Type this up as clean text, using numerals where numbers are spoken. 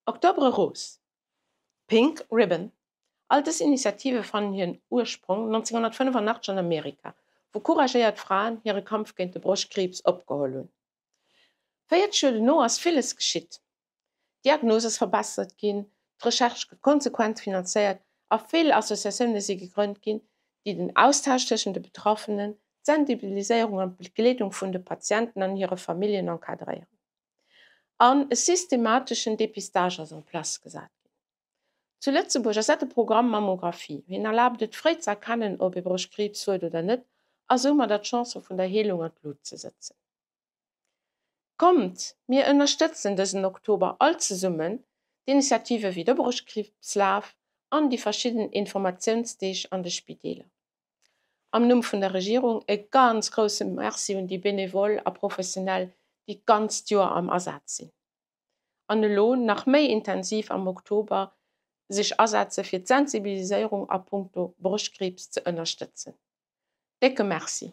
Octobre Rose, Pink Ribbon, all dës Initiative fannen hiren Ursprong 1985 an Amerika, wou couragéiert Fraen hire Kampf géint de Broschtkriibs opgeholl hunn. 40 Joer dono ass villes geschitt, D'Diagnos ass verbessert ginn, d'Recherche gëtt konsequent finanzéiert a vill Associatioune si gegrënnt ginn, déi den Austausch tëschent de Betraffenen, d'Sensibiliséierung an d'Begleedung vun de Patienten an hire Familljen encadréieren. An e systemateschen Dépistage ass en place gesat ginn. Zu Lëtzebuerg ass dat de Programm Mammographie. Hien erlaabt et, fréi ze erkennen, ob ee Broschtkriibs huet oder net, a soumadder d'Chancë vun der Heelung an d'Lut ze sëtzen. Kommt, mir ënnerstëtzen dësen Oktober all zesummen d'Initiative wéi de Broschtkriibslaf an déi verschidden Informatiounsdeeg an de Spideeler. Am Numm vun der Regierung e ganz grousse Merci un déi Benevole a Professionell, déi d'ganzt Joer am Asaz sinn an elo nach méi intensiv am Oktober sech asetze fir d'Sensibiliséierung a punkto Broschtkriibs ze ënnerstëtzen. Décke Merci!